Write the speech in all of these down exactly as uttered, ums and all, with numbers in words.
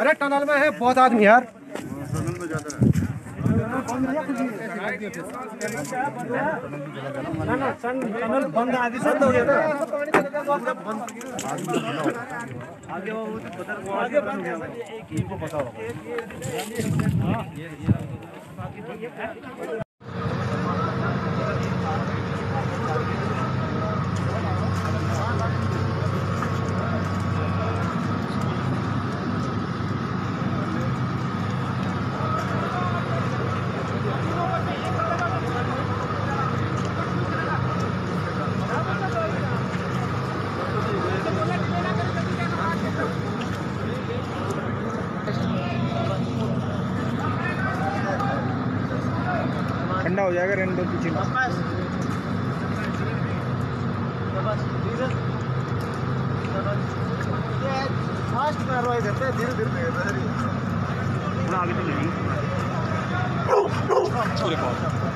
अरे टनल में है बहुत आदमी यार। टनल बंद, आगे बंद हो गया था। आगे वो उधर बंद, आगे बंद हो गया। ठंडा हो जाएगा, रहने दो पीछे। फास्ट कार्रवाई करते हैं, धीरे धीरे। थोड़ा आगे चलो। पूरे पास।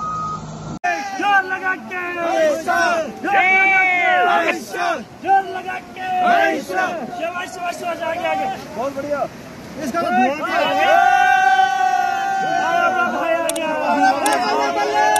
जोर लगा के! जोर लगा के! जोर लगा के! यवाश, यवाश, यवाश, आगे, आगे। बहुत बढ़िया। इसका तो धुआं भी आ रहा है।